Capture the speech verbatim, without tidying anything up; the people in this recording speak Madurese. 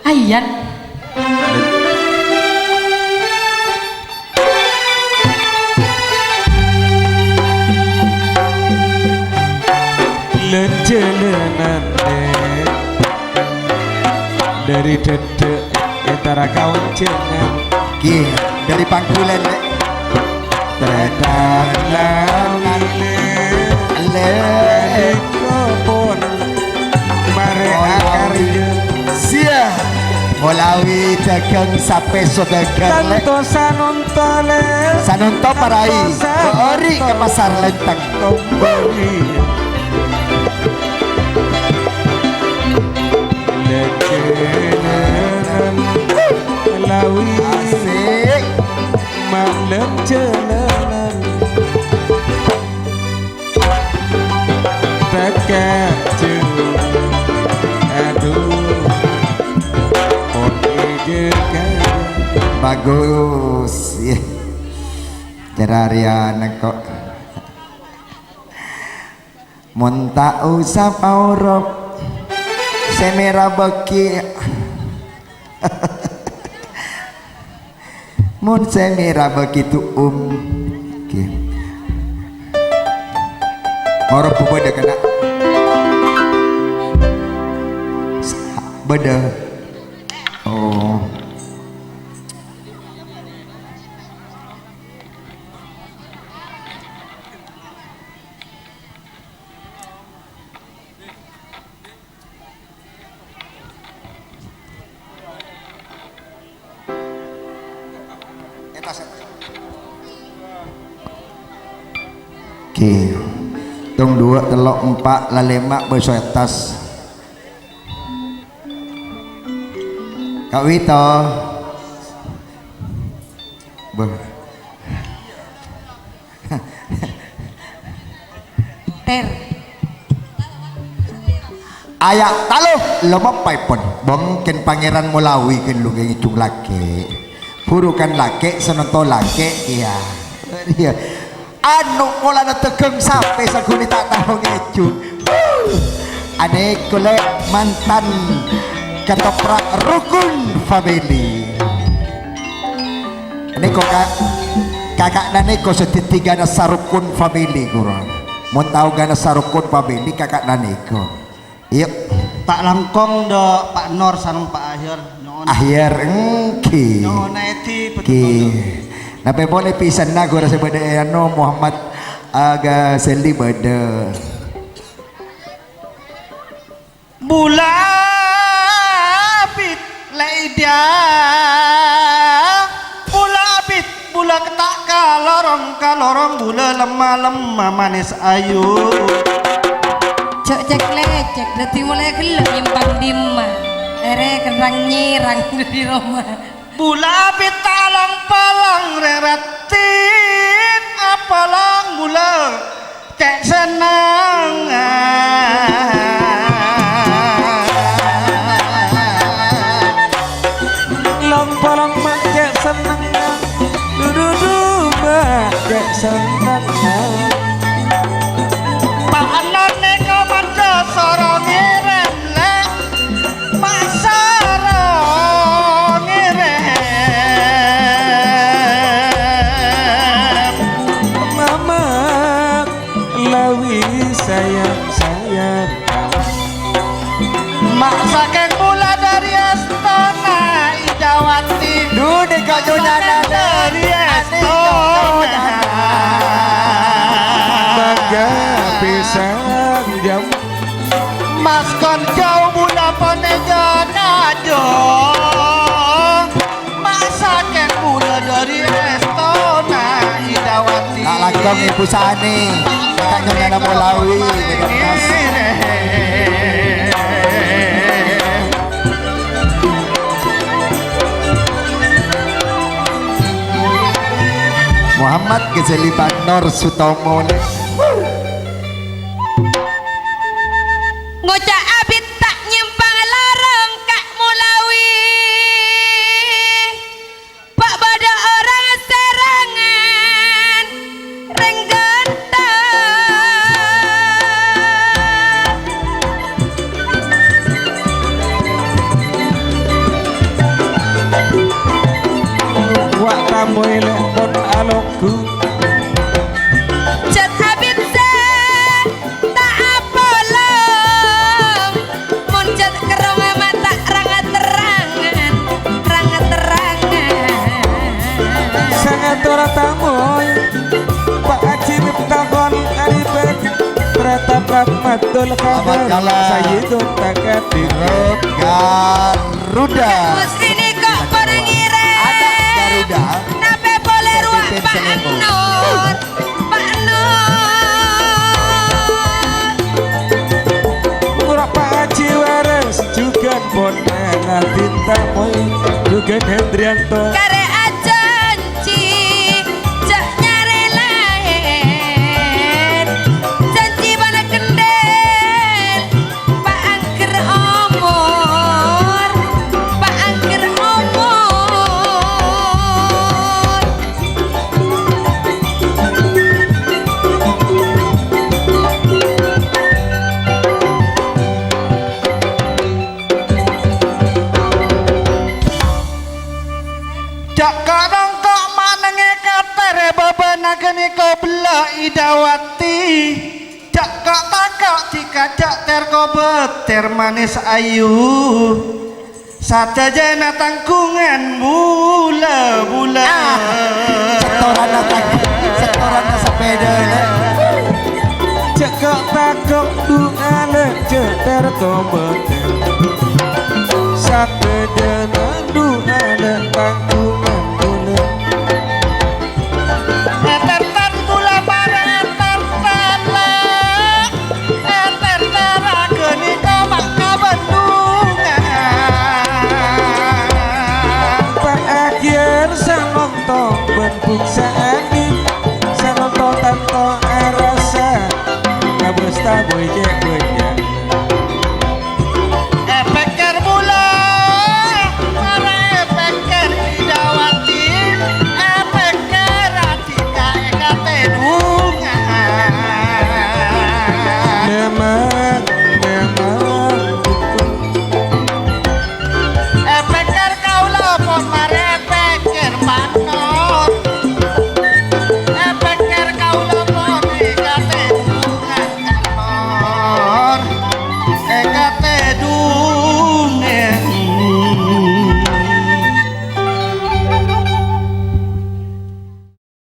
Ayan. Lè-jhâlânan, Lè', dâri dhâddhâ' èntara kaonjhângan. Ghi, dâri Pangghulân, Lè'. Trètan Lawi, Lè'. Lè'. Iko pon marè Molawi. Akarya. Sia. Molawi dhâghâng sapè sodagar, Lè'. Tanto sanonto, Lè'. Sanonto parai. Tanto sanonto. Ori ka Pasar Lenteng. Kombali. Lè-jhâlânan Lawi. Asik. Malem jhâlânan. Teka jauh. Aduh. Pon ijâ kaya. Bagus. Yeh. Cara rèya nengko'. Mon ta' osa paorop, sè mèra bâgi. Mon sè mèra bâgi tu'um. Oke. Orop bâdâ kana'. Bâdâ. Oh. Oke. Tong duwâ', tello', empa', la lèma', bâso è attas. Kak Wito. Bâh. Ter. Aya' talo, lomapaèpon. Bângkèn Pangèran Molawi ghâllu ngèjhung lakè'. Bhurukan lakè', sanonto lakè', iyâ. Iyâ. Anu, polana dhâghâng sapè saghunè ta' tao ngèjhung. Anèko, Lè', mantan ketoprak rukun family. Nèko, Ka', kaka'na nèko sè dhâddhi ghânassa rukun family, ghuru. Mon tao ghânassa rukun family, kaka'na nèko. Iyâ. Ta' langkong dâ' Pa' Nor sareng Pa' Ahyar, nyo'on. Ahyar, èngghi. Nyo'on èdhi, èngghi. Betul. Napè polè pèssèna ghuru sè bâdâ è anu, Muhammad Aga Seli bâdâ. Bulâ abit, Lè' Idya. Bulâ abit, bulâ ta' kalorong-kalorong, bulâ lemma-lemma manès ayu. Jhâ' cèk-lècèk, dhâddhi molaè ghellâ' nyèmpang dimma. Èrè kerrang-nyèrang dâri roma. Bulâ abit ta' long-polong, rè' raddhin apolong bulâ. Cè' sennengnga. Long-polong ma' cè' sennengnga. Du-du-du ma' cè' sennengnga. Pa'anna nèko manca soro ngèrèm, Lè'. Pasara ngèrèm. Mama Lawi sayang-sayang. Ma' sakèng bulâ dâri Astana Indrawati. Dhu, nèko nyonyana dâri Astana. Mangga pisan jam. Mas konco bulâ ponèka najong, ma' sakèng bulâ dâri Astana Indrawati. Ta' langkong Ibu Sani, kakak nyonyana Molawi, dengan Mas. Muhammad Ghazali Bang Nur Sutomo. Ngoca' abit ta' nyèmpang larang Ka' Molawi. Pa' bâdâ orèng sèrangan rèng ghânta. Selamat kalah. Sayyidun Takadir. Grup Garuda. Mesti nèko padâ ngèrèng. Ada Garuda. Napè polè rowa Pak Nur. Pak Nur. Ora Pak Haji Waras jhughân ponana Bintang Moy jhughân Hendrianto. Karè ajhânjhi, jhâ' nyarè laèn. Jhânjhi bân kendhâl, paangghâr omor, paangghâr omor. Jhâ' ko'-nongko' manengngè katèrè bâbâna ghânèka bellâ' Idawati. Jhâ' ko'-tako' dhika jhâ' tèr-kobâtèr manès ayu. Sadhâjâna tangghungan bula-bula. Ah, setoranna tang-, setoranna sepèda, lè'. Jhâ' ko'-tako' du'ana jhâ' tèr-kobâtèr. Sadhâjâna du'ana tangghungan bula. Ètèrtèr bula marè ètèrtèr, lè'. Ètèrtèr ghânèka ma' kabendhungan. Paakhèr salonto bân buksa'an, salonto tanto arassa. Abâs taboy cè' bânnya'. Èpèkkèr bulâ, marè èpèkkèr Idawati, èpèkkèr dhika èkatèdhungan. Memang